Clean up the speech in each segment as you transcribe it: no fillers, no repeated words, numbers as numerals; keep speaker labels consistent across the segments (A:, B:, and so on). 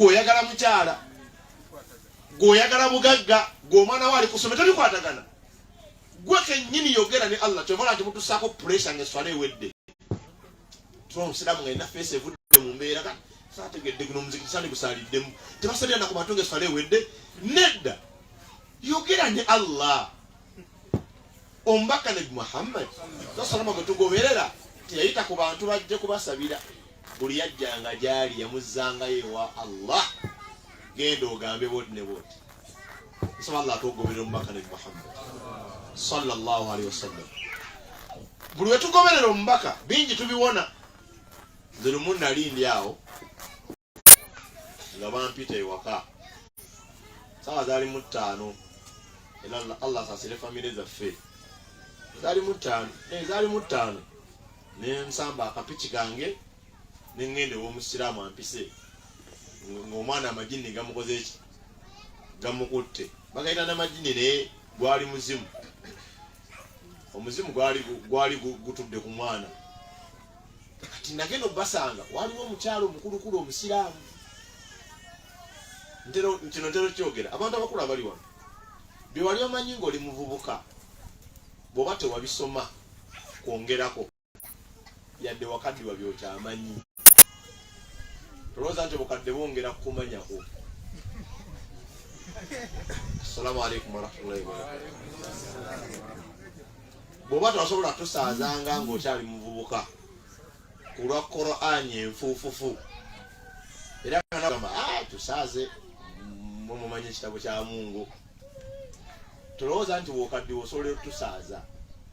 A: Gwe oyagala mukyala, gwe oyagala bugagga, gwe omwana we ali kusoma, tebikwatagana. Gwe kennyini yogera ne Allah. Kyova nti mutusaako pressure nga eswala ewedde, tuba omusiraamu nga alina feesi evudde mu mbeera, kati saategedde guno omuzikiti sandi gusaaliddemu, tebasabira na ku bantu nga eswala ewedde. Nedda, yogera ne Allah. Omubaka Nabi Muhammad salama gwe tugoberera teyayita ku bantu bajje kubasabira, buli yajjanga gyali yamuzzangayo ewa Allah, genda ogambe bwoti ne bwoti. Nsaba Allah atugoberera omubaka Nabi Muhammad sallallahu alaihi wasallam. Buli wetugoberera omubaka bingi tubiwona. Nze lumu nali ndi awo nga bampita ewaka, saawa zaali mu 5, era Allah asasire famire zaffe, zaali mu 5, zaali mu 5, nensamba akapiki kange nengenda ew'omusiraamu ampise ng'omwana amajinni gamukoze ki, gamukutte, bagayita namajinni, naye gwali muzimu, omuzimu gwali gutudde ku mwana. Kati nagenda obasanga waliwo omukyalo omukulukulu omusiraamu, kino ntera okyogera abantu abakulu abali wano, bye wali omanyi ng'oli muvubuka bw'oba tewabisoma kwongerako yadde wakaddiwa byokyamanyi, tolowooza nti obukadde bwongera kukumanyako. Assalamu alaikum warahmatullahi wabarakatuh. Bw'oba tosobola tusaazanga ng'okyali muvubuka ku lwa Qur'ani enfuufufu, era gamba ah, tusaaze mwe mumanyi ekitabo kya Mungu, tolowooza nti wokaddiwa osobola otusaaza,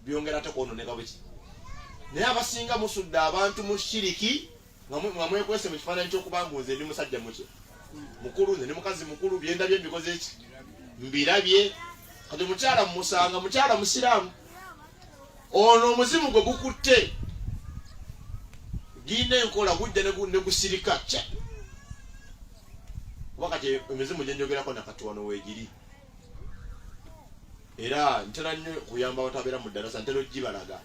A: byongera ate kwononeka buki. Naye abasinga musudde abantu mu shiriki nga mwekwese mu kifaananyi ky'okuba mbu nze ndi musajja muki mukulu, nze ndi mukazi mukulu, byendabye mbikoze ki, mbirabye. Kati omukyala mumusanga mukyala musiraamu, ono omuzimu gwe gukutte giyina enkola, gujja ne gusirika kye, kuba kati emizimu gyenjogerako nakati wano weegiri, era ntera nnyo kuyamba abatabeera mu ddalasa, ntera ogibalaga.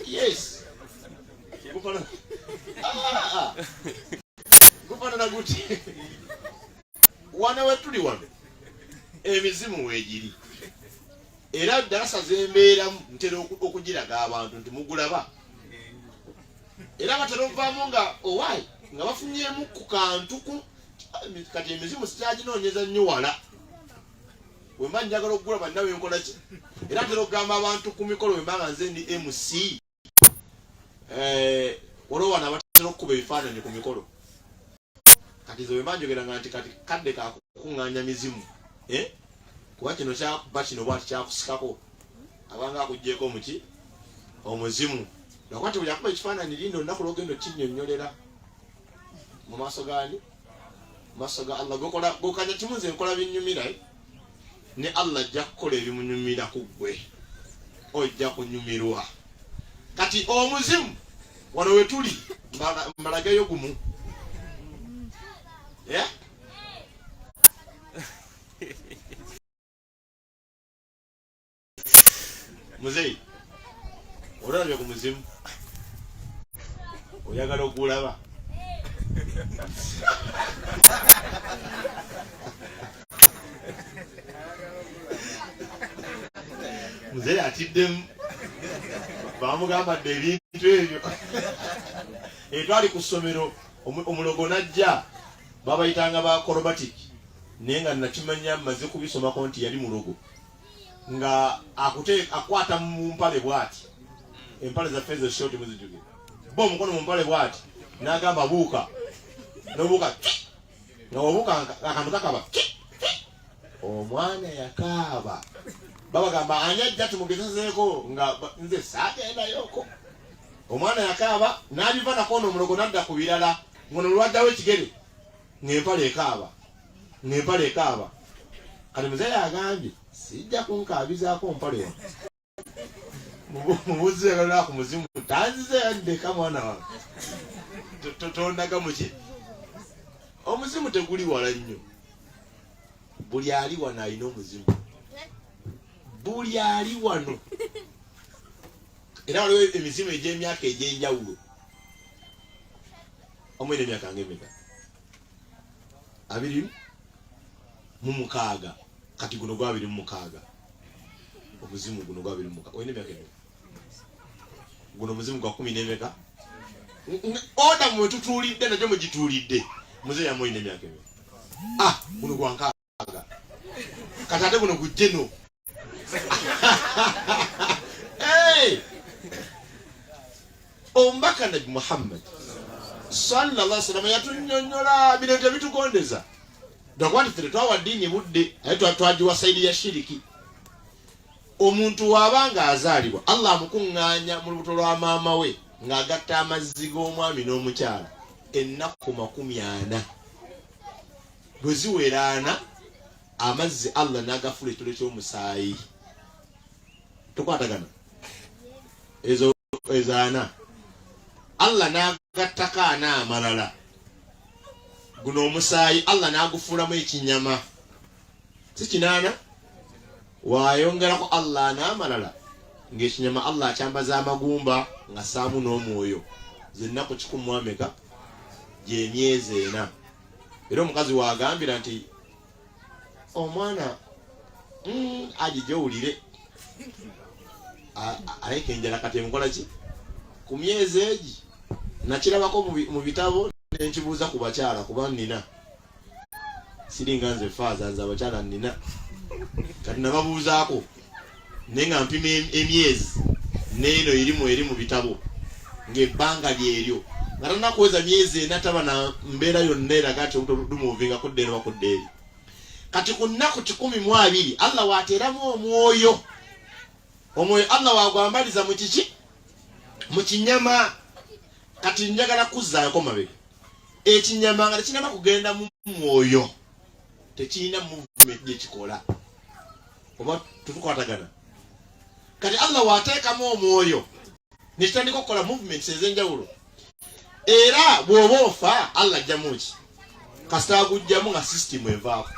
A: Yes, gufaanana guti wano wetuli wano emizimu weegiri, era ddalasa zembeeramu ntera okugiraga abantu nti mugulaba, era batera okuvaamu nga owaayi nga bafunyemu ku kantu ku kati emizimu sikyaginoonyeza nnyo wala, wemba njagala okugulaba nawe nkola ki. Era ntera okugamba abantu ku mikolo wemba nga nze ndi MC, waliwo wano abatera okukuba ebifaananyi ku mikolo, kati nze wemba njogera nga nti kati kadde kakukuŋŋaanya mizimu, kuba kino kyakuba kino bwati kyakusikako abanga akugyeko muki omuzimu, lwakuba nti buli akuba ekifaananyi linda olunaku lwogenda okinnyonnyolera mu maaso gaani, maaso ga Allah. Gokola gokanya kimu, nze nkola binnyumira, ne Allah ajja kukola ebimunyumira ku ggwe, ojja kunyumirwa. Kati omuzimu wano wetuli mbalageyo gumu, yeah? Muzeyi, olabye ku muzimu, oyagala ogulaba? Muzeyi atiddemu, bamugamba dde ebintu ebyo. Etwali ku ssomero, omulogo najja, babayitanga ba acrobatic, naye nga nakimanya mmaze kubisomako nti yali mulogo, nga akute akwata mu mpale bwati, empale zaffe ezo short muzijukira, bo omukono mu mpale bwati, n'agamba buuka, nobuuka, nga obuuka akantu kakaba, omwana yakaaba, babagamba ani ajja tumugezezeeko, nga nze saagendayoko. Omwana yakaaba n'abiva nako, ono omulogo n'adda ku birala, ngono lwaddawo ekigere ng'empale ekaaba, ng'empale ekaaba. Kati muzeeyi agambye sijja kunkaabizaako mpale wano, mubuzeekalaa ku muzimu tanzize ndeka mwana wange, tondaga muki. Omuzimu teguli wala nnyo, buli ali wano alina omuzimu, buli ali wano. Era waliwo emizimu egy'emyaka egy'enjawulo. Omwene emyaka nga emeka? 26. Kati guno gwa 26, omuzimu guno gwa 26. Olina emyaka emeka? Guno omuzimu gwa kumi n'emeka? Oda mwe tutuulidde nagyo mugituulidde. Muzeeyi yamu olina emyaka emeka? Ah, guno gwa 60. Kati ate guno gujje no. Hey! Omubaka Nabi Muhammad sallallahu alaihi wasallam yatunyonyola bino tebitugondeza, lwakuba nti ffe tetwawa ddiini budde, naye twagiwa side ya shiriki. Omuntu waaba nga azaalibwa, Allah amukuŋŋaanya mu lubuto lwa maama we ng'agatta amazzi g'omwami n'omukyala ennaku 40. Bwe ziweraana, amazzi Allah n'agafuula ekitole ky'omusaayi. Tukwatagana? Ezo ezaana Allah n'agattako ana amalala, guno omusaayi Allah n'agufuulamu ekinyama, si kinaana. Wayongerako Allah n'amalala, ng'ekinyama Allah akyambaza amagumba nga saamu n'omwoyo. Zennaku kikumu ameka? Gyemyezi 4. Era omukazi wagambira nti omwana agijja owulire aleka enjala. Kati emukola ki ku myezi egi? Nakirabako mu bitabo, nenkibuuza ku bakyala, kuba nina siringa nze faaza, nze abakyala nina. Kati nababuuzaako, naye nga mpima emyezi neeno erimu eri mu bitabo ng'ebbanga lyeryo nga tanakuweza myezi 4, taba na mbeera yonna eraga nti olubuto lumuvinga kudda eno bakudda eri. Kati ku nnaku 120 Allah wateeramu omwoyo. Omwoyo Allah wagwambaliza mu kiki? Mu kinyama. Kati njagala kuzzaako mabega. Ekinyama nga tekinaba kugenda mu mwoyo, tekirina movement gyekikola. Oba tutukwatagana? Kati Allah wateekamu omwoyo nekitandika okukola movements ez'enjawulo. Era bw'oba ofa, Allah ajjamu ki? Kasita agujjamu nga system evaako.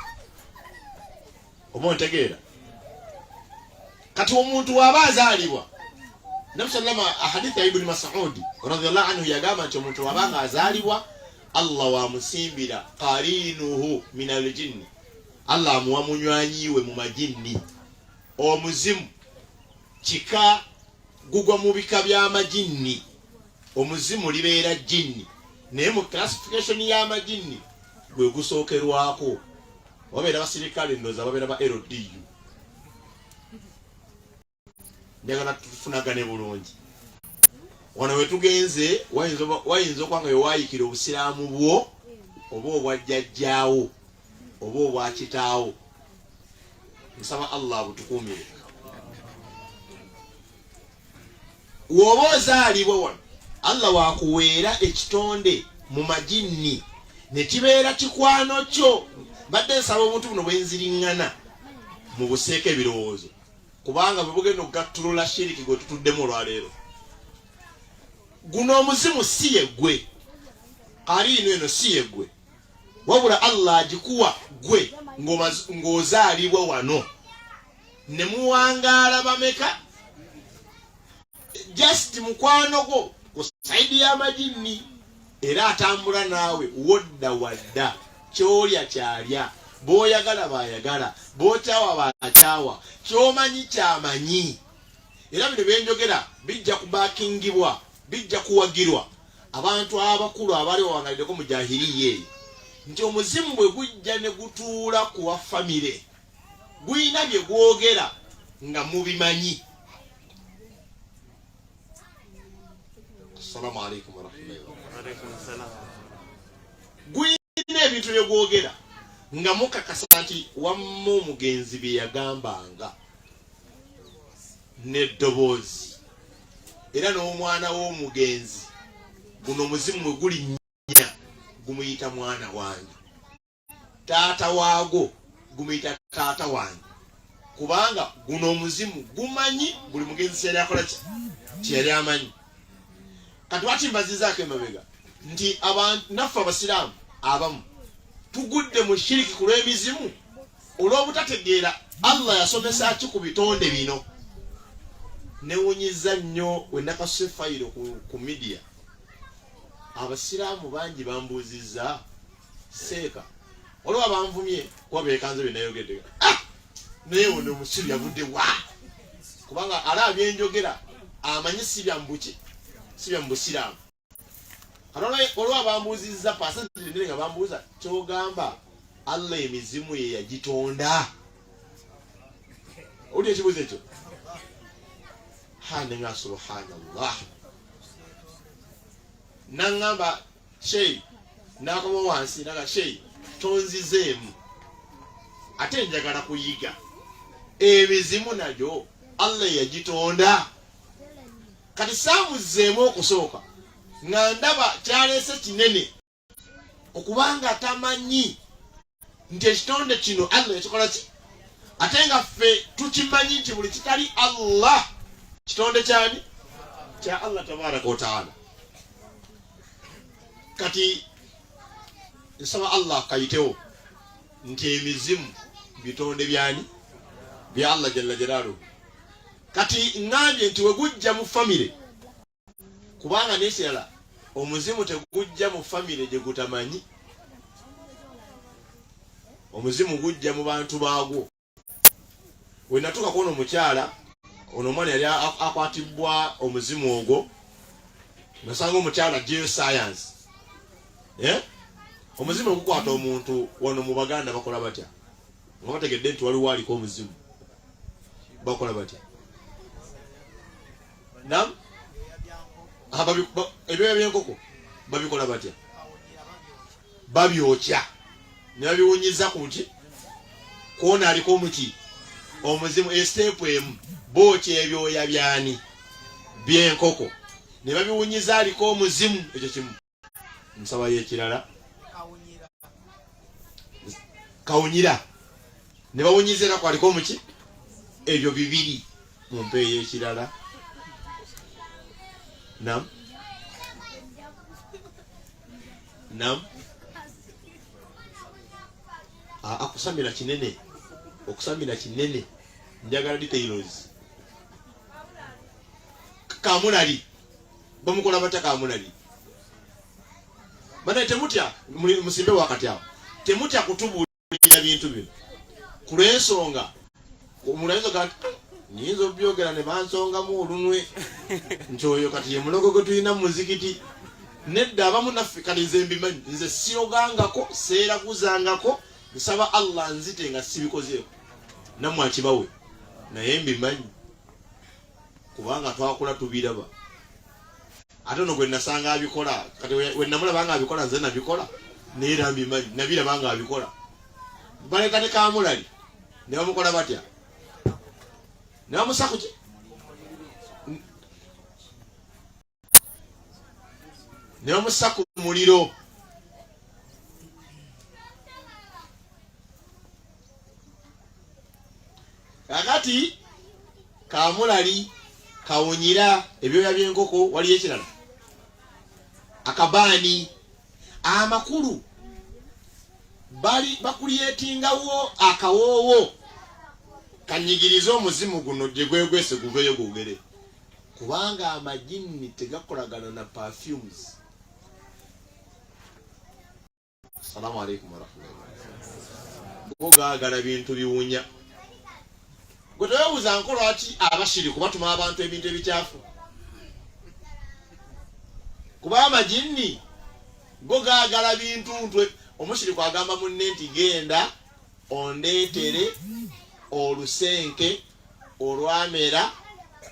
A: Oba ontegeera? Kati omuntu waaba azaalibwa, Nabi sallama, hadithi ya Ibuni Masudi radiallahu anhu, yagamba nti omuntu waba nga azaalibwa, Allah wamusimbira qarinuhu min aljinni, Allah amuwa munywanyi we mu majinni. Omuzimu kika gugwa mu bika by'amajinni. Omuzimu libeera jinni, naye mu classification y'amajinni gwe gusookerwako. Wabeera basirikale, ndowooza babeera ba LDU. Njagala tufunagane bulungi. Wano wetugenze wayinza okuba nga wewaayikira obusiraamu bwo, oba obwajjajjaawo, oba obwakitaawo. Nsaba Allah abutukuumire. Woba ozaalibwa wano, Allah wakuweera ekitonde mu majinni ne kibeera kikwano kyo. Mbadde nsaba obuntu buno bwenziriŋŋana mu buseeko ebirowoozo, kubanga bwe bugenda okugattulula shiriki gwe tutuddemu olwaleero. Guno omuzimu si ye gwe, kaliino eno si ye gwe, wabula Allah agikuwa gwe ng'ozaalibwa wano ne muwangaala bameka, just mukwano gwo ku side y'amajinni, era atambula naawe wodda wadda, kyolya kyalya, b'oyagala bayagala, b'okyawa bakyawa, kyomanyi kyamanyi. Era bino byenjogera bijja kubakingibwa, bijja kuwagirwa abantu abakulu abaali bawangaliddeko mu jahiriya eyo, nti omuzimu bwe gujja ne gutuula kuwa famire, gulina bye gwogera nga mubimanyi. Assalamu alaikum warahmatullahi. Gulina ebintu bye gwogera nga mukakasa nti wamma omugenzi bye yagambanga n'eddoboozi, era n'omwana w'omugenzi guno omuzimu mwe gulinnya gumuyita mwana wange, taata waago gumuyita taata wange, kubanga guno omuzimu gumanyi buli mugenzi kyeyali akola, ki kyeyali amanyi. Kati lwaki mbazizaako emabega? Nti naffe abasiraamu abamu tugudde mu shiriki ku lw'emizimu, olw'obutategeera Allah yasomesa ki ku bitonde bino. Newunyiza nnyo we nakasuse fayiro ku media. Abasiraamu bangi bambuuzizza seeka, waliwo abanvumye kuba bekanze byenayogedde. Ah! Naye ono omusiru yavudde wa? Kubanga alaba byenjogera amanyi si bya mubuki, si bya mu busiraamu. Waliwo abambuuzizza pasenti nene nga bambuuza, kyogamba Allah emizimu ye yagitonda? Owulira ekibuuzo ekyo? Hanenga subhanallah, naŋŋamba sheyi, nakoma wansi naga sheyi, tonzizeemu, ate njagala kuyiga emizimu nagyo Allah yagitonda. Kati saamuzzeemu okusooka nga ndaba kyaleese kinene, okubanga tamanyi nti ekitonde kino Allah yakikola ki, ate nga ffe tukimanyi nti buli kitali Allah kitonde kyani? Kya Allah tabaraka wataala. Kati nsaba Allah kayitewo nti emizimu bitonde byani? Bya Allah jalla jalaaluhu. Kati ŋŋambye nti wegujja mu famire, kubanga n'ekirala omuzimu tegujja mu famire gye gutamanyi, omuzimu gujja mu bantu baagwo. We natuuka kwona omukyala ono, omwana yali akwatibwa omuzimu ogwo, nasanga omukyala geoscience. Eh? Omuzimu ogukwata omuntu wano mu Baganda bakola batya nga bategedde nti waliwo aliko omuzimu? Bakola batya? Nam ebyoya byenkoko babikola batya? Babyokya ne babiwunyiza ku nti kwona aliko omuki omuzimu. Esiteepu emu bookya ebyoya byani? Byenkoko, ne babiwunyiza aliko omuzimu. Ekyo kimu. Nsabayo ekirala, kawunyira ne bawunyiza era kwaliko omuki. Ebyo bibiri, mumpeeyo ekirala. Nam nam akusamira kinene, okusamira kinene, njagala details. Kamulali bamukola batya? Kamulali banaye, temutya, musimbe wakati awo, temutya kutubuulira bintu bino ku lw'ensonga omulayizo ga nti nyinza obyogera ne bansongamu olunwe nti oyo kati ye mulogo gwe tulina mu muzikiti. Nedda, abamu naffe kati nze mbimanyi, nze sirogangako, seeraguzangako, nsaba Allah nzite nga sibikozeeko, nammwe akibawe, naye mbimanyi kubanga twakula tubiraba. Ate ono gwe nasanga abikola, kati we namulaba nga abikola, nze nabikola, naye era mbimanyi, nabiraba nga abikola. Baleka ne kamulali ne bamukola batya? Ne bamusa kuki? Ne bamusa ku muliro. Kakati kamulali, kawunyira, ebyoya by'enkoko, waliyo ekirala, akabaani. Amakulu bali bakulyetingawo akawoowo kanyigirize omuzimu guno gye gwegwese guveeyo gwogere, kubanga amajinni tegakolagana na perfumes. Assalamu alaikum warahmatullahi. Go gaagala bintu biwunya. Gwe teweebuuza nko lwaki abashiriku batuma abantu ebintu ebikyafu? Kuba amajinni go gaagala bintu ntwe. Omushiriku agamba munne nti genda ondeetere olusenke olwamera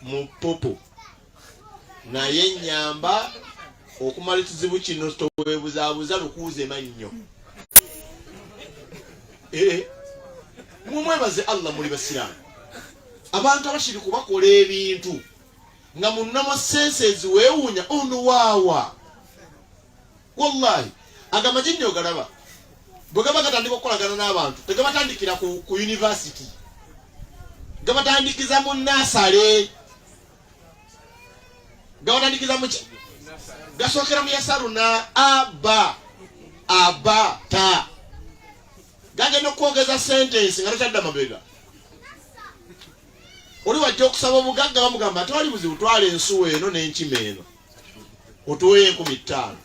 A: mu pupu, naye nyamba okumala ekizibu kino, toweebuzaabuza, lukuuze mannyo. Ee, mumwebaze Allah muli basiraamu. Abantu abashiriku bakola ebintu nga mu normal senses weewuunya ono waawa. Wallahi ago amajinni ogalaba bwe gaba gatandika okukolagana n'abantu, tegabatandikira ku university, gabatandikiza mu nasale, gabatandikiza muki? Gasookera mu yasaruna aba aba ta, gagenda okwogeza sentensi nga tokyadda mabega. Oli wajja okusaba obugagga, bamugamba tewali buzibu, twala ensuwa eno n'enkima eno otuweyo 5000.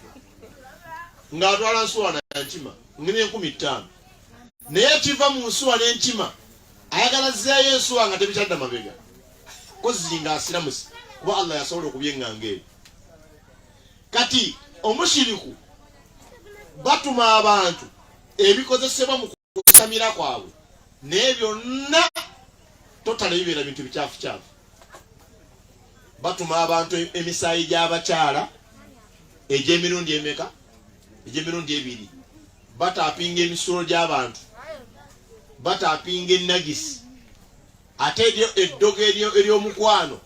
A: Ng'atwala nsuwa na nkima ng'enkumi 5, naye ekiva mu nsuwa n'enkima ayagala zzeeyo ensuwa nga tebikyadda mabega, kozi nga asiramusi, kuba Allah yasobola okubyeŋŋanga ebyo. Kati omushiriku batuma abantu ebikozesebwa mu kusamira kwabwe, naye byonna totala bibeera bintu bikyafukyafu. Batuma abantu emisaayi gy'abakyala egy'emirundi emeka? Egy'emirundi ebiri. Batapinga emisulo gy'abantu, batapinga enagisi, ate eryo eddogo ery'omukwano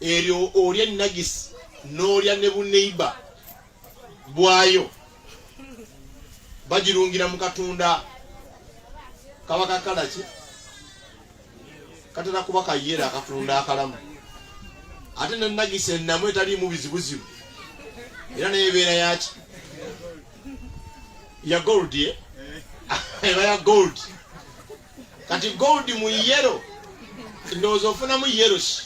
A: eryo olya enagisi n'olya ne buneiba bwayo, bagirungira mu katunda kaba kakalaki katera kuba kayera akatunda akalamu, ate nenagisi enamu etaliimu bizibuzibu era naye ebeera yaki? Ya gold, eh? Eba ya gold. Kati gold mu yellow, ndowooza ofunamu yellow ki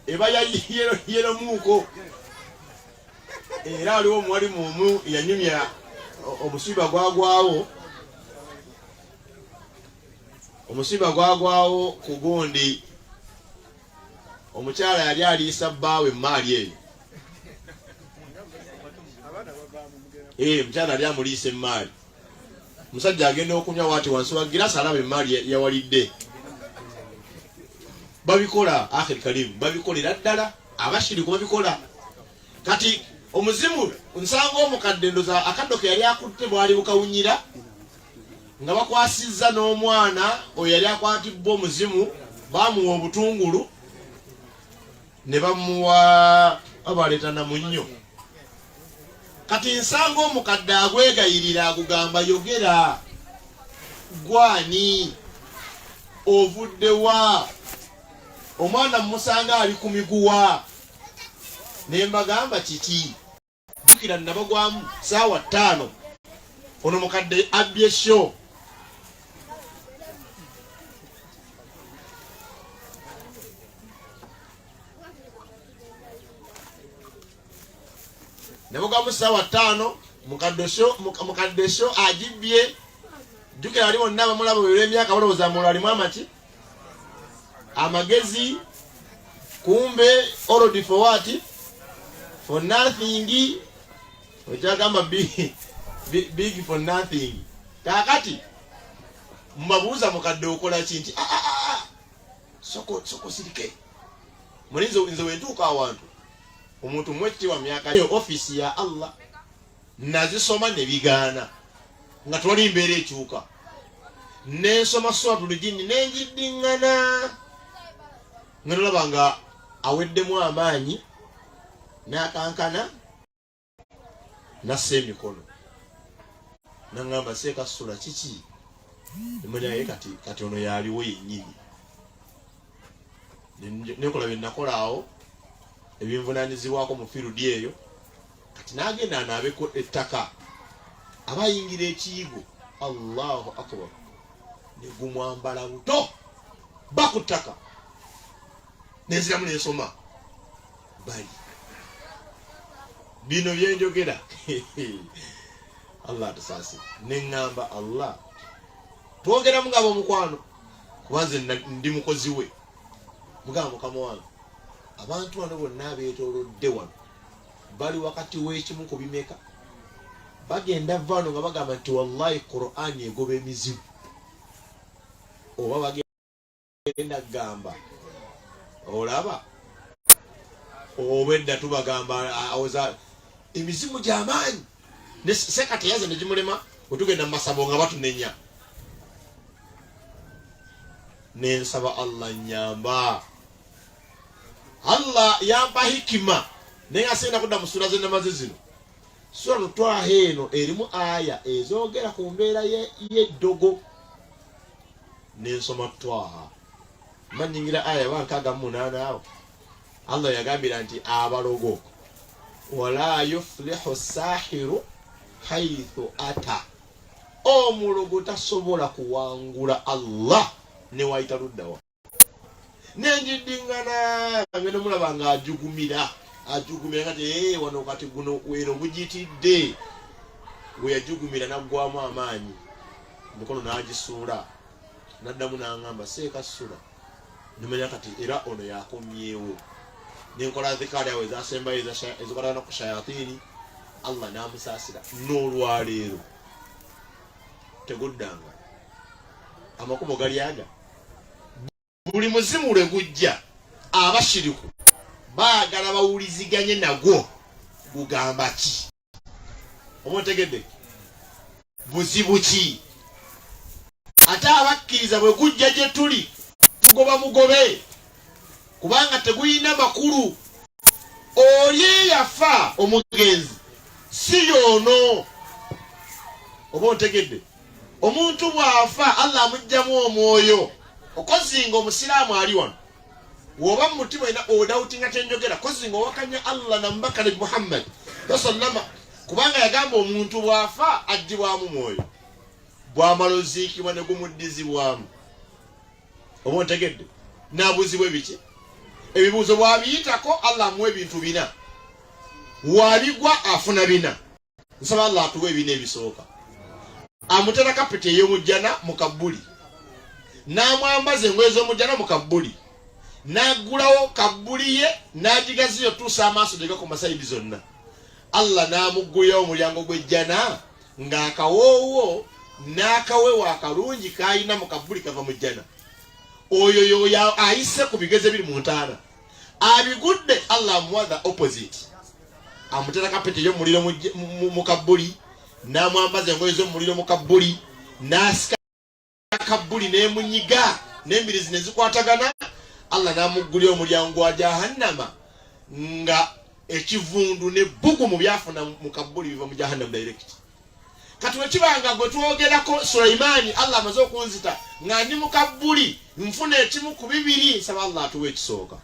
A: eba ya yellow, yellow muuko. Era waliwo omuwalimu omu yanyumya omusiba gwagwawo, omusiba gwagwawo ku gundi. Omukyala yali aliisa bbaawe emaali eyo. Omukyala yali amuliisa emaali. Omusajja agenda okunywa waati wansi wa girasi alaba emaali yawalidde. Babikola, akhir karimu, babikolera ddala abashiriku babikola. Kati omuzimu nsanga omukadde, ndoza akaddo ke yali akutte bwali bukawunyira nga bakwasizza n'omwana oyo yali akwatibwa omuzimu, bamuwa obutungulu ne bamuwa abaleeta na munnyo. Kati nsanga omukadde agwegayirira, agugamba, "Yogera, gwani ovuddewa?" Omwana mumusanga ali ku miguwa. Ne mbagamba, "Kiki?" Jjukira nabagwamu saawa 5. Ono mukadde abbye show. Nabagwamu saawa 5, mukadde show agibbye. Jjukira ali bonna bamulaba olw'emyaka balowooza mulo alimu amaki amagezi, kumbe already for what? For nothing. Okyagamba big, big for nothing. Kakati mbabuuza, mukadde okola ki? Nti, "Ah, ah, ah, soko soko sirike." Mulinze nze wentuuka awantu omuntu mwekitiibwa myaka ofiisi ya Allah nazisoma ne bigaana nga twali mbeera ekyuka. Nensoma Suratul Jinni nenjiddiŋŋana nga nolaba nga aweddemu amaanyi n'akankana nassa emikono naŋŋamba, "Seeka, sula kiki?" Naye kati kati ono yaliwo yennyini. Nekola bye nakola awo ebinvunanyizibwako mu field eyo. Kati n'agenda anaabeko ettaka, aba ayingira ekiyigo, Allahu akbar, ne gumwambala buto ba ku ttaka. Nenziramu nensoma bali bino byenjogera. Allah atusaasire. Neŋŋamba, "Allah, twogeramu nga abomukwano, kuba nze ndi mukozi we." Mugamba, "Mukama wange, abantu bano bonna abeetoolodde wano bali wakati w'ekimu ku bimeka bagenda vaano nga bagamba nti wallahi Qur'ani egoba emizimu, oba bagenda kugamba olaba obwedda tubagamba awoza emizimu gy'amaanyi." Sekati yaze negimulema, wetugenda mu masabo nga batunenya. Nensaba Allah, nyamba. Allah yampa hikima, naye nga sirina kudda mu sura zenamaze zino. Sura Twaha eno erimu aya ezogera ku mbeera y'eddogo. Nensoma Twaha, manyingira aya ba 68 awo Allah yagambira nti abalogo, wala yuflihu sahiru haithu ata, omulogo tasobola kuwangula Allah newayita luddawa. Nenjidingana ngenda mulaba ng'ajugumira. Ajugumira nga ti wano kati guno weno gugitidde. We yajugumira n'aggwamu amaanyi, emikono n'agisuula, n'addamu n'aŋŋamba seeka ssula. Nemanya kati era ono yakomyewo. Nenkola adhikaari awo ezasembayo ezikwatagana ku shayatini, Allah n'amusaasira. N'olwaleero teguddanga, amakubo gali aga buli muzimu lwe gujja abashiriku baagala bawuliziganye nagwo gugamba ki? Oba otegedde buzibu ki? Ate abakkiriza bwe gujja gye tuli tugoba mugobe, kubanga tegulina makulu. Oli eyafa omugenzi si yoono. Oba ontegedde? Omuntu bw'afa Allah amuggyamu omwoyo. Okozinga omusiraamu ali wano, woba mu mutima olina odawutinga kyenjogera, kozinga owakanya Allah na mubaka Nabi Muhammad sallama, kubanga yagamba omuntu bw'afa aggyibwamu mwoyo, bw'amala oziikibwa ne gumuddizibwamu. Oba ontegedde? N'abuuzibwa ebiki? Ebibuuzo. Bw'abiyitako Allah amuwa ebintu bina, wabigwa afuna bina. Nsaba Allah atuwe ebina ebisooka. Amutera kapeti ey'omujjana mu kabbuli, n'amwambaza engoye z'omujjana mu kabbuli, n'aggulawo kabbuli ye n'agigaziya otuusa amaaso gye gakoma sayidi zonna. Allah n'amuggulirawo omulyango gw'ejjana ng'akawoowo n'akawewo akalungi k'alina mu kabbuli kava mu jjana. Oyo y'oyo ayise ku bigezo ebiri mu ntaana, abigudde. Allah amuwa the opposite, amutera kapeti ey'omuliro mu kabbuli, n'amwambaza engoye z'omuliro mu kabbuli, n'asika kabbuli n'emunyiga n'embirizi ne zikwatagana. Allah n'amuggulira omulyango gwa jahannama nga ekivundu n'ebbugumu byafuna mu kabbuli biva mu jahannam direct. Kati wekibanga gwe twogerako Sulaimaani, Allah amaze okunzita nga ndi mu kabbuli nfuna ekimu ku bibiri, nsaba Allah atuwe ekisooka.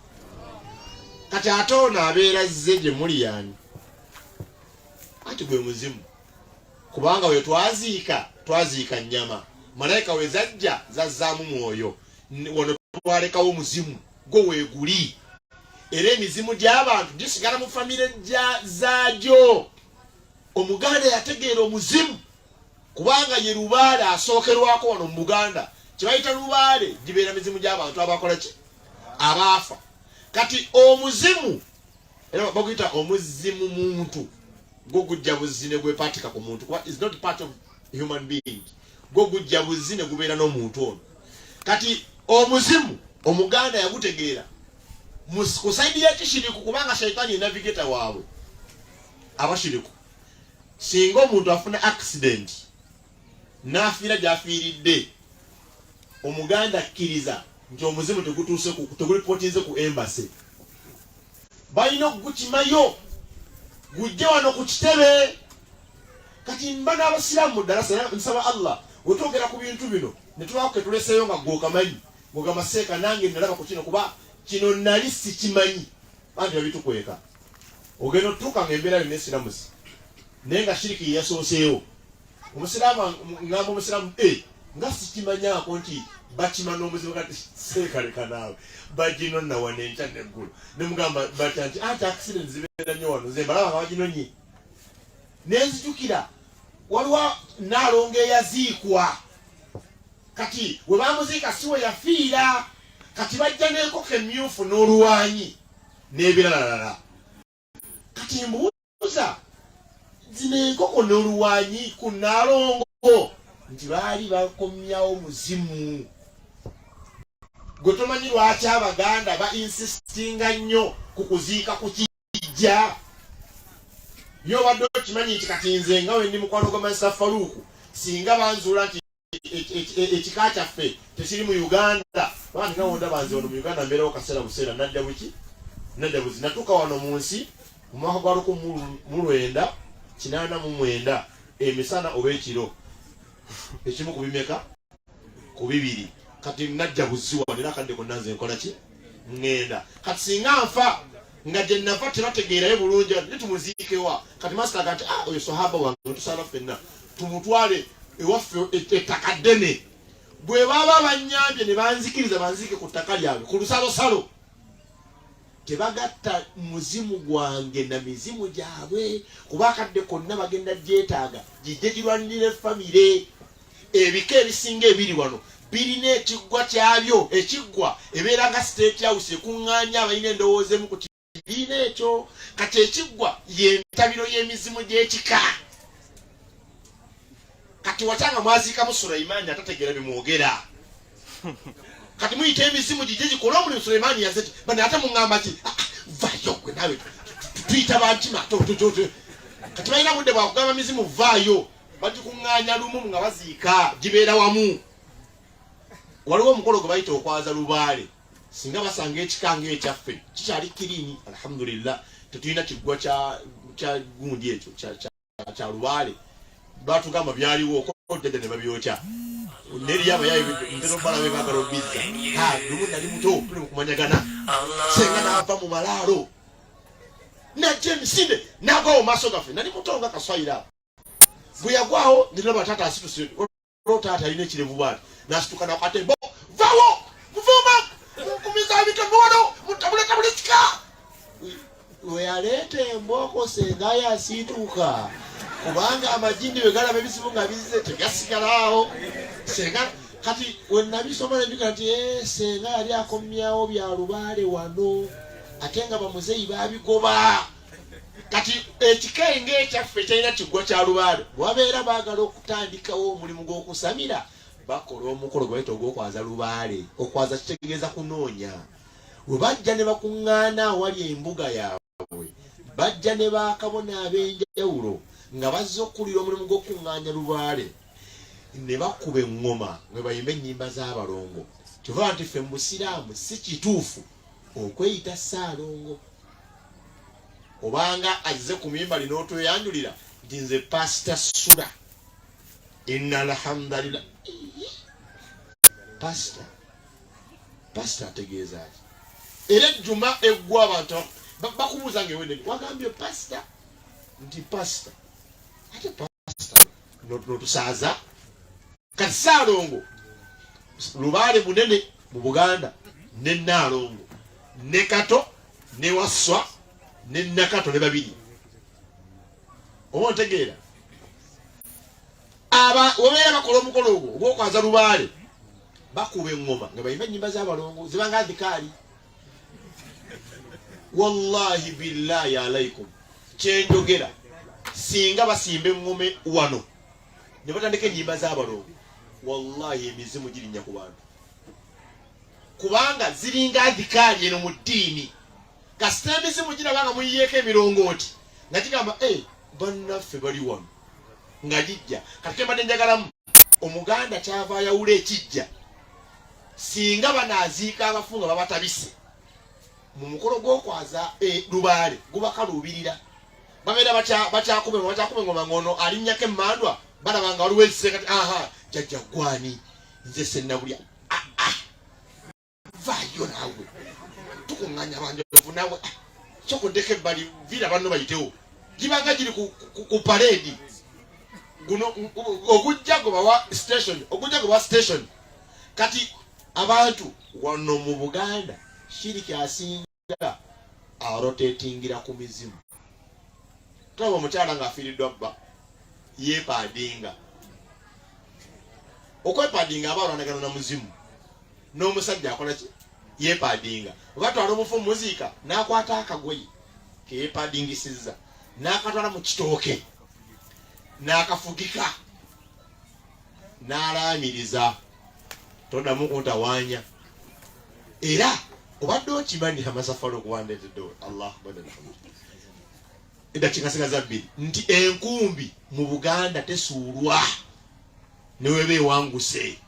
A: Kati ate ono abeera zze gye muli yani? Ati gwe muzimu, kubanga we twaziika twaziika nnyama, malayika we zajja zazzaamu mwoyo, wano twalekawo omuzimu gwo weeguli. Era emizimu gy'abantu gisigala mu famire zaagyo. Omuganda yategeera omuzimu, kubanga ye lubaale asookerwako wano mu Buganda. Kyebayita lubaale gibeera mizimu gy'abantu abakola ki? Abaafa. Kati omuzimu era baguyita omuzimu muntu, gwo gujja buzzi ne gwepatika ku muntu, kuba is not part of human being, gwo gujja buzzi ne gubeera n'omuntu ono. Kati omuzimu omuganda yagutegeera ku saidi y'ekishiriku, kubanga shaitaani ye navigator waabwe abashiriku. Singa omuntu afuna accident n'afiira gy'afiiridde, omuganda akkiriza nti omuzimu tegutuuse, tegulipotinze ku embassy, balina okugukimayo gujje wano ku kitebe. Kati mba n'abasiraamu mu ddalasa, nsaba Allah wetwogera ku bintu bino ne tubaako ketuleseeyo nga gwokamanyi, ng'ogamba seeka nange nalaba ku kino, kuba kino nali sikimanyi. Banti babitukweka, ogenda otutuuka nga embeera yonna esiramusi, naye nga shiriki ye yasooseewo. Omusiraamu ngamba omusiraamu e nga sikimanyaako nti bakima n'omuzimu. Kati seekaleka naawe baginonna wano enkya neggulu, nemugamba batya nti ati accident zibeera nnyo wano, nze mbalaba nga baginonye. Nenzijukira waliwo naalongo eyaziikwa, kati we bamuziika si we yafiira. Kati bajja n'enkoko emyufu n'oluwanyi n'ebiralalala. Kati mbuuza, zino enkoko n'oluwanyi ku naalongo nti baali bakomyawo muzimu gwe? Tomanyi lwaki abaganda ba insistinga nnyo ku kuziika ku kijja? Ye obadde okimanyi nti kati nze nga wendi mukwano gwa Mansa Faluuku, singa banzuula nti ekika kyaffe tekiri mu Uganda, bandi nga wondaba nze wano mu Uganda mbeerawo kaseera buseera, nadda buki, nadda buzi, natuuka wano mu nsi mu mwaka gwa 1989 emisana oba ekiro, ekimu ku bimeka ku bibiri. Kati najja buzzi wano era akadde konna nze nkola ki? Ŋŋenda. Kati singa nfa nga gye nava tebategeerayo bulungi, ne tumuziikewa? Kati masita ga nti ah, oyo sahaba wange, tusaana ffenna tumutwale ewaffe ettaka ddene. Bwe baba banyambye ne banzikiriza banziike ku ttaka lyabwe ku lusalosalo. Tebagatta muzimu gwange na mizimu gyabwe, kuba akadde konna bagenda gyetaaga gijje girwanirire famire. Ebika ebisinga ebiri wano birina ekiggwa kyabyo. Ekiggwa ebeera nga State House ekuŋŋaanya abalina endowooza emu ku kibiina ekyo. Kati ekiggwa y'entabiro y'emizimu gy'ekika. Kati watya nga mwaziikamu Sulaimaani atategeera bimwogera? Kati muyita emizimu gije gikole omulimu Sulaimaani yaze ki? Bano ate muŋŋamba ki? Ah, ah, vaayo gwe naawe, tuyita bankima. Kati balina budde bwakugamba mizimu vaayo? Bagikuŋŋaanya lumu nga baziika, gibeera wamu. Waliwo omukolo gwe bayita okwaza lubaale. Singa basanga ekika ng'ekyaffe kikyali kirini, alhamdulillah, tetulina kiggwa kya gundi ekyo kya lubaale. Batugamba byaliwo jjajja ne babyokya, neriyo abayaye ntera obalabe bagala obizza. Lumu nali muto, tuli mukumanyagana, senga n'ava mu malaalo najja emisinde n'agwawo mu maaso gaffe. Nali muto nga kaswayira. Bwe yagwawo niraba taata asituse. Taata alina ekirevu bwati, nasituka nakwata embo, vawo muvuma mukumiza ebitono wano mutabuletabule kika. Weyaleeta embooko senga yasituka, kubanga amajini bwe galaba ebizibu nga bizze tegasigala awo. Senga kati wenabisoma nenjukira nti eh, senga yali akomyawo bya lubaale wano, ate nga bamuzeyi babigoba. Kati ekika ng'ekyaffe kyalina kiggwa kya lubaale, wabeera baagala okutandikawo omulimu gw'okusamira, bakola omukolo gwe bayita ogw'okwaza lubaale. Okwaza kitegeeza kunoonya. We bajja ne bakuŋŋaana awali embuga yaabwe, bajja ne bakabona ab'enjawulo nga bazze okukulira omulimu gw'okuŋŋaanya lubaale, ne bakuba eŋŋoma nga bayimba ennyimba z'abalongo. Kyova nti ffe mu busiraamu si kituufu okweyita Ssaalongo, obanga azze ku mimbali n'otweyanjulira nti nze Pasita Sula, inna alhamdulillah. Pasita, pasita ategeeza ki? Era ejjuma eggwa abantu bakubuuza nga ewene wagambye pasita nti pasita, ate pasita notusaaza. Kati Ssaalongo lubaale munene mu Buganda, ne Nnaalongo ne Kato ne Wasswa ne Nakato ne babiri, oba ontegeera? Aba webeera bakola omukolo ogwo ogwokwaza lubaale, bakuba eŋŋoma nga bayimba ennyimba z'abalongo, zibanga adhikaali. Wallahi billahi alaikum, kyenjogera, singa basimba eŋŋome wano ne batandika ennyimba z'abalongo, wallahi emizimu girinnya ku bantu, kubanga ziringa adhikaali eno mu ddiini. Kasita emizimu giraba nga muyiyeeko emirongooti nga gigamba, e bannaffe bali wano, nga gijja. Kati kembadde njagalamu, Omuganda kyava ayawula ekijja. Singa banaaziika abafu nga babatabise mu mukolo gw'okwaza e, lubaale, gubakaluubirira. Babeera bakyakuba bakyakuba engoma, ngono alinnyako emmandwa, balaba nga waliwo ekiseka ti aha, jjajja gwani, nze Sennabulya. Ah, ah. Vaayo naawe, tukuŋŋanya abanjovu naawe. Ah, sokoddeko ebbali, viira banno bayitewo. Gibanga giri ku paleedi. Guno ogujja gwe bawa station, ogujja gwe bawa station. Kati abantu wano mu Buganda, shiriki asinga arotatingira ku mizimu. Tulaba omukyala ng'afiiriddwa bba, yeepaadinga. Okwepaadinga aba alwanagana na muzimu. N'omusajja akola ki? Yeepaadinga. Batwala omufu muziika, n'akwata akagoye keyeepaadingisizza n'akatwala mu kitooke n'akafugika n'alaamiriza, toddamu kuntawaanya. Era obadde okimanyi, amasafala okuwandeetedde, Allah akbar, alhamdulillah, eddakiika sigaza 2, nti enkumbi mu Buganda tesuulwa neweba ewanguse,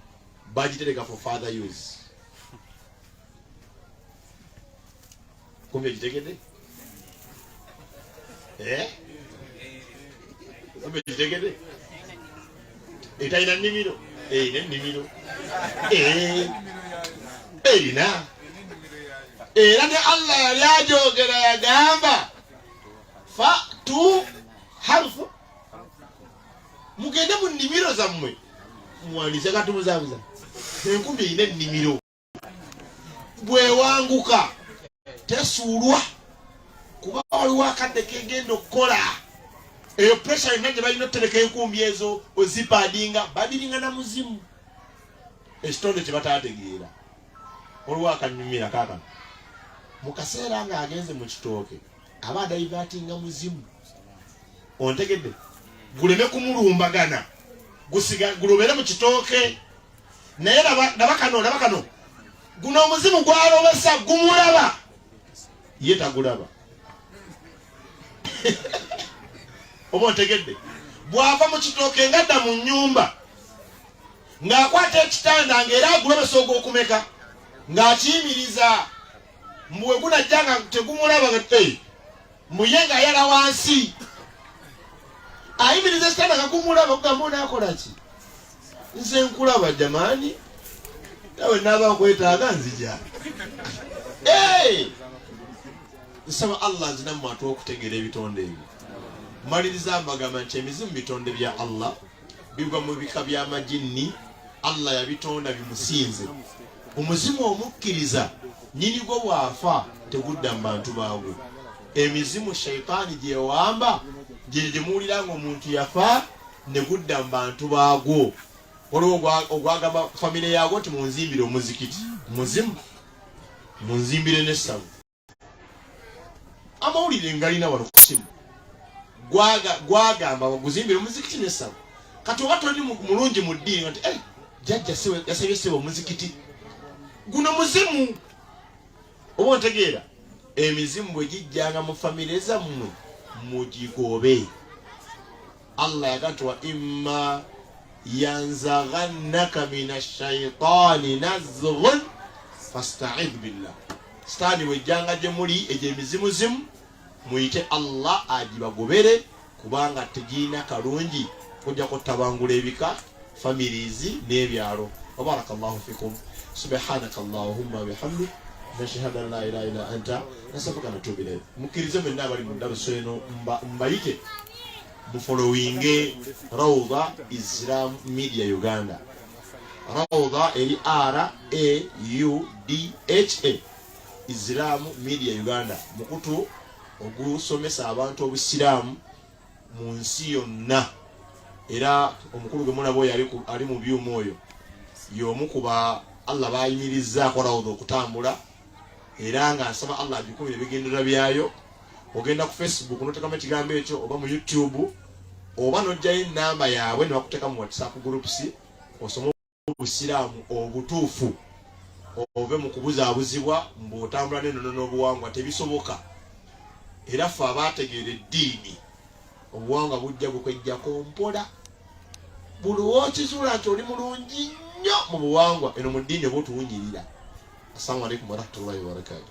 A: bagitereka for further use. Kumbi egitegedde? Eh? Kumbi egitegedde? Etalina nnimiro, erina ennimiro, eh. Erina. Era ne Allah yali ajogera, yagamba fatu harfu, mugende mu nnimiro zammwe muwandiise. Katubuzabuza, enkumbi erina ennimiro bwewanguka. Tesuulwa, kuba waliwo akadde kegenda okukola. Eyo pressure yonna gye balina otutereka enkumbi ezo ozipaadinga, babiringa na muzimu, ekitonde kye bataategeera. Waliwo akanyumira kaakano, mu kaseera ng'agenze mu kitooke aba adaivatinga muzimu, ontegedde, guleme kumulumbagana, gusiga gulobere mu kitooke. Naye laba kano, laba kano, guno omuzimu gwalobesa gumulaba, ye tagulaba, oba ontegedde? Bw'ava mu kitooke ngadda mu nnyumba ng'akwata ekitanda, ng'era agulobesa ogw'okumeka ng'akiyimiriza, mbu we gunajja nga tegumulaba, mbuye ng'ayala wansi ayimiriza ekitanda nga gumulaba, kugamba onaakola ki? Nze nkulaba jamaani, nawe naaba nkwetaaga nzija. Nsaba Allah nzinammwe atuwa okutegeera ebitonde ebyo. Maliriza mbagamba nti emizimu bitonde bya Allah, bigwa mu bika by'amajinni. Allah yabitonda bimusinze. Omuzimu omukkiriza nyini gwo bw'afa tegudda mu bantu baagwo. Emizimu shaitaani gyewamba gye gyemuwulira nga omuntu yafa ne gudda mu bantu baagwo. Waliwo ogwagamba famire yaagwo nti munzimbire omuzikiti, muzimu, munzimbire n'essabo. Amawulire ngalina wano ku simu, gwagamba guzimbire omuzikiti n'essabo. Kati oba toli mulungi mu ddiini nti eh, jajja yasabye sebo omuzikiti, guno muzimu, oba ontegeera? Emizimu bwe gijjanga mu famire zammwe mugigobe. Allah yaga nti wa imma yanzaghannaka min ashaitani nazghun fastaidh billah. Sitaani bwejjanga gye muli egyo emizimuzimu, muyite Allah agibagobere, kubanga tegirina kalungi kujja kutabangula ebika, families n'ebyalo. Wabaraka llahu fikum, subhanaka allahumma bihamdik, nashhadu an la ilaha illa anta, nastaghfiruka natubu ilayk. Mukkirize mwenna abali mu daruso eno mbayite mufolowinge Raudha Islam Media Uganda. Raudha eri R A U D H A, Islam Media Uganda, mukutu ogusomesa abantu obusiraamu mu nsi yonna. Era omukulu gwe mulaba oyo ali mu byuma oyo y'omu ku ba Allah bayimirizzaako Raudha okutambula, era nga nsaba Allah agikumire ebigendererwa byayo. Ogenda ku Facebook notekamu ekigambo ekyo, oba mu YouTube, oba nojjayo enamba yaabwe ne bakuteeka mu WhatsApp groups, osome obusiraamu obutuufu, ove mu kubuzaabuzibwa mbu otambula n'ennono n'obuwangwa. Tebisoboka. Era ffe abaategeera eddiini, obuwangwa bujja bukwejjako mpola. Buli wokizuula nti oli mulungi nnyo mu buwangwa, eno mu ddiini oba otuwunyirira. Assalamu alaikum warahmatullahi wabarakatu.